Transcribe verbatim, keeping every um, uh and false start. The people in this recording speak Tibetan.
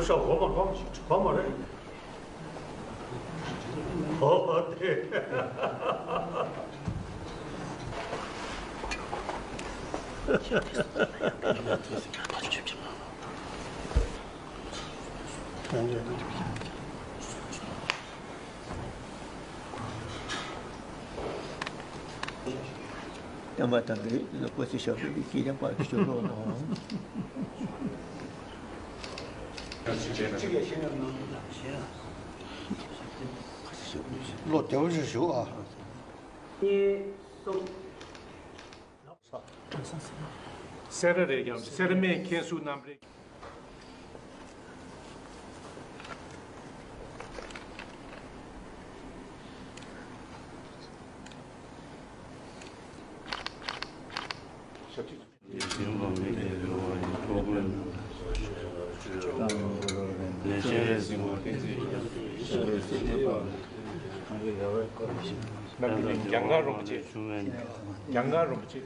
ཤ་གོ་མ་གོ་གོ་མ་རེད། ཨོ་དེ། བསྟན་པ་དང་འབྲེལ་ཡོད་དེ་ཚོ་སྐུ་ཚེ་ཞབས་པད་ཀྱི་སྐྱིད་ལྡན་པར་གྱུར་རོགས་གནང་། ལོ་བདེ་པོ་ཞིག་བཞུགས་ཨ། སེ་ར་རེད་ཀྱང་སེ་ར་སྨད་མཁན་ཟུར་རྣམ་རེད། རྒྱ་མཁར་རིན་པོ་ཆེ། རྒྱ་མཁར་རིན་པོ་ཆེ།